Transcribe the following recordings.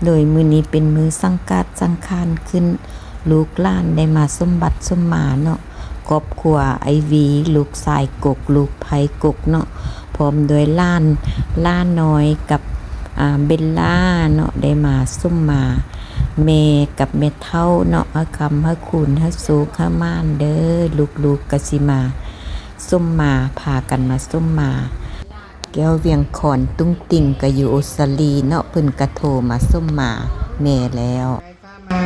ໂດຍມື້ນີ້ເປັນມື້ສັງກາດສັງຂານຂຶ້ນ ລູກຫຼານໄດ້ມາສົມບັດສົມໝາເນາະ ຄອບຄົວໄອວີ ລູກຊາຍກົກ ລູກໃພ້ກົກເນາະ ພ້ອມດ້ວຍຫຼານຫຼ້ານ້ອຍກັບ ອາ ເບນລາເນາະ ໄດ້ມາສົມໝາ ແມ່ກັບແມ່ເຖົ້າເນາະ ໃຫ້ຄຳໃຫ້ຄູນ ໃຫ້ໂຊກໃຫ້ໝານເດີ ລູກໆກະຊິມາສົມໝາ ພາກັນມາສົມໝາ. ແກ້ວວຽງຄອນ ຕຸ້ງຕິ່ງກະຢູ່ອົດສະຕາລີເນາະ ເພິ່ນກະໂທມາສົມໝາແມ່ແລ້ວ. ຟ້າໃໝ່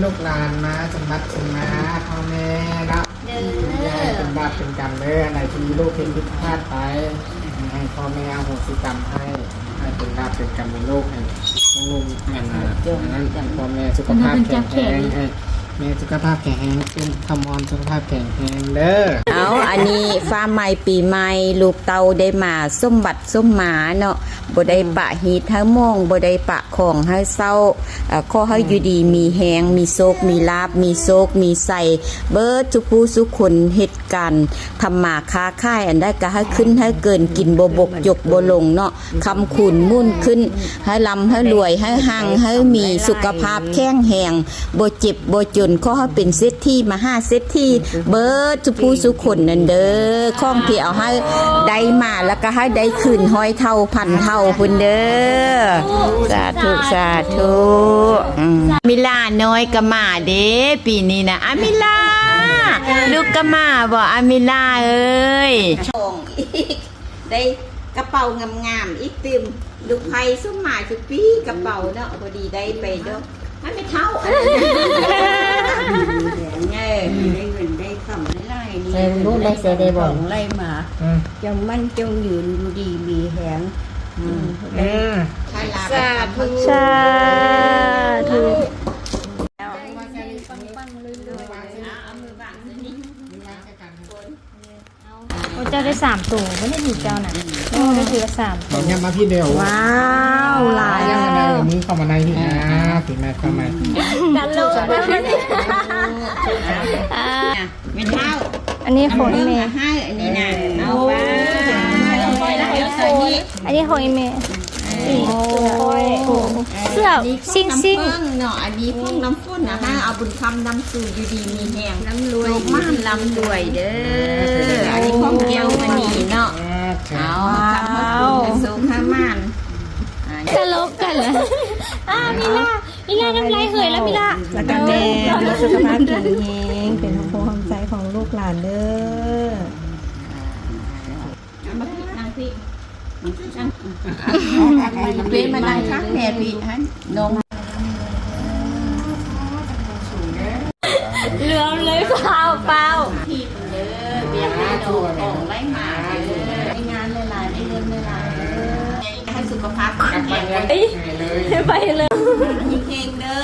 ລູກຫຼານມາສົມບັດສົມໝາພໍ່ແມ່ເນາະ ເດີ ຢ່າໃຫ້ເປັນບາບເປັນກຳເດີ ອັນໃດທີ່ລູກເຮັດຜິດພາດໄປ ໃຫ້ພໍ່ແມ່ອະໂຫສິກຳໃຫ້ ໃຫ້ເປັນບາບເປັນກຳໃຫ້ລູກ ໃຫ້ລູກອັນນັ້ນ ພໍ່ແມ່ສຸຂະພາບແຂງແຮງ ໃຫ້ແມ່ສຸຂະພາບແຂງແຮງ ເປັນຄຳມອນ ສຸຂະພາບແຂງແຮງເດີ. ເອົາ ອັນນີ້ຟ້າໃໝ່ປີໃໝ່ ລູກເຕົ້າໄດ້ມາສົມບັດສົມໝາເນາະ ບໍ່ໄດ້ປະຮີດໃຫ້ໝອງ ບໍ່ໄດ້ປະຂອງໃຫ້ເສົ້າ ເອີ ຂໍໃຫ້ຢູ່ດີມີແຮງ ມີໂຊກມີລາບ ມີໂຊກມີໄຊ ເບິດສູ່ຜູ້ສູ່ຄົນ ເຮັດການທຳມາຄ້າຂາຍ ອັນໃດກະໃຫ້ຂຶ້ນໃຫ້ເກີນ ກິນບໍ່ບົກຈົກບໍ່ລົງເນາະ ຄຳຄູນໝູນຂຶ້ນ ໃຫ້ລ່ຳໃຫ້ລວຍ ໃຫ້ຮັ່ງໃຫ້ມີ ສຸຂະພາບແຂງແຮງ ບໍ່ເຈັບບໍ່ຈົນ ຂໍໃຫ້ເປັນເສດຖີມະຫາເສດຖີ ເບິດສູ່ຜູ້ສູ່ຄົນນັ້ນເດີ ຂອງທີ່ເອົາໃຫ້ໄດ້ມາ ແລ້ວກະໃຫ້ໄດ້ຄືນຮ້ອຍເທົ່າພັນເທົ່າພຸ້ນເດີ ສາທຸ ສາທຸ. ອາມິລານ້ອຍກະມາເດ້ ປີນີ້ນະ ອາມິລາ ລູກກະມາບໍ່ ອາມິລາເອີຍ? ໄດ້ກະເປົາງາມໆອີກຕື່ມ ລູກໃພ້ສົມໝາທຸກປີກະເປົາເນາະ ພໍດີໄດ້ໄປດອກ ໃຫ້ແມ່ເຖົ້າ ເອີ ໄດ້ເງິນໄດ້ຄຳຫຼາຍໆນີ້ ໃສ່ລູກໄດ້ເສືອໄດ້ບໍ່ ຂອງໄຫຼມາ ອືມ ຈົ່ງໝັ້ນຈົ່ງຍືນ ຢູ່ດີມີແຮງ ອືມ ອືມ ສາທຸ ສາທຸ. ເອົາມືວາງໃສ່ນີ້ ເອົາມືວາງໃສ່ນີ້ ໂອ້ ເຈົ້າໄດ້ສາມໂຕບໍ່ໄດ້ ເຈົ້ານະ ໂອ້ ໄດ້ຖືລະສາມໂຕ ເອົາ ຍາມມາພີ້ເດີ ວ້າວ ຫຼາຍ ຍາມມາໃນ ເອົາມືເຂົ້າມາໃນພີ້ນະ ເອີ ເອົາ ຖືແມ່ເຂົ້າມາ ກັນໂລດ ອ່າ ແມ່ເຖົ້າ ອັນນີ້ຂອງອີ່ແມ່ ໃຫ້ອັນນີ້ນະ ເອົາໄປ ອັນນີ້ຂອງອີ່ແມ່ ໂອ້ ເສື້ອຊິງໆ ເນາະ ອັນນີ້ຂອງນ້ຳ ພຸ້ນນະ ໃຫ້ເອົາບຸນຄຳນຳສູ່ ຢູ່ດີມີແຮງ ລ່ຳລວຍ ໂຊກໝານລ່ຳລວຍເດີ ອັນນີ້ຂອງແກ້ວມະນີເນາະ ເອົາ ຄຳເຮົາໂຊກໃຫ້ໝານ ຕະຫຼົກກັນລະ ອາ ມີລາ ມີລາ ນ້ຳລາຍເຫີຍລະ ມີລາ ແລ້ວກະແມ່ມີສຸຂະພາບແຂງແຮງ ເປັນຮົ່ມໂພຮົ່ມໄຊຂອງລູກຫຼານເດີ. ເປັນມານັ່ງຂ້າງແມ່ພີ້ຫັ້ນ ນ້ອງ ເຫຼືອມເລີຍ ຟ້າວ ຟ້າວ ທີ່ເດີ ວຽກງານຂອງໄຫຼມາເດີ ໄດ້ງານຫຼາຍໆ ໄດ້ເງິນຫຼາຍໆເດີ ໃຫ້ສຸຂະພາບແຂງແຮງ ໄປເລີຍ ເຮັງໆເດີ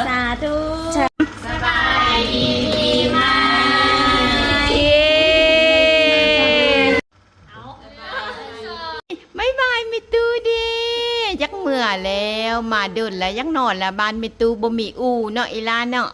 ສາທຸ ສະບາຍດີປີໃໝ່. ບາຍບາຍແມ່ຕູ້ເດ້ ຢາກເມືອແລ້ວ ມາດົນແລ້ວ ຢາກນອນແລ້ວ ບ້ານແມ່ຕູ້ບໍ່ມີອູ່ເນາະ ອີ່ຫຼ້າເນາະ.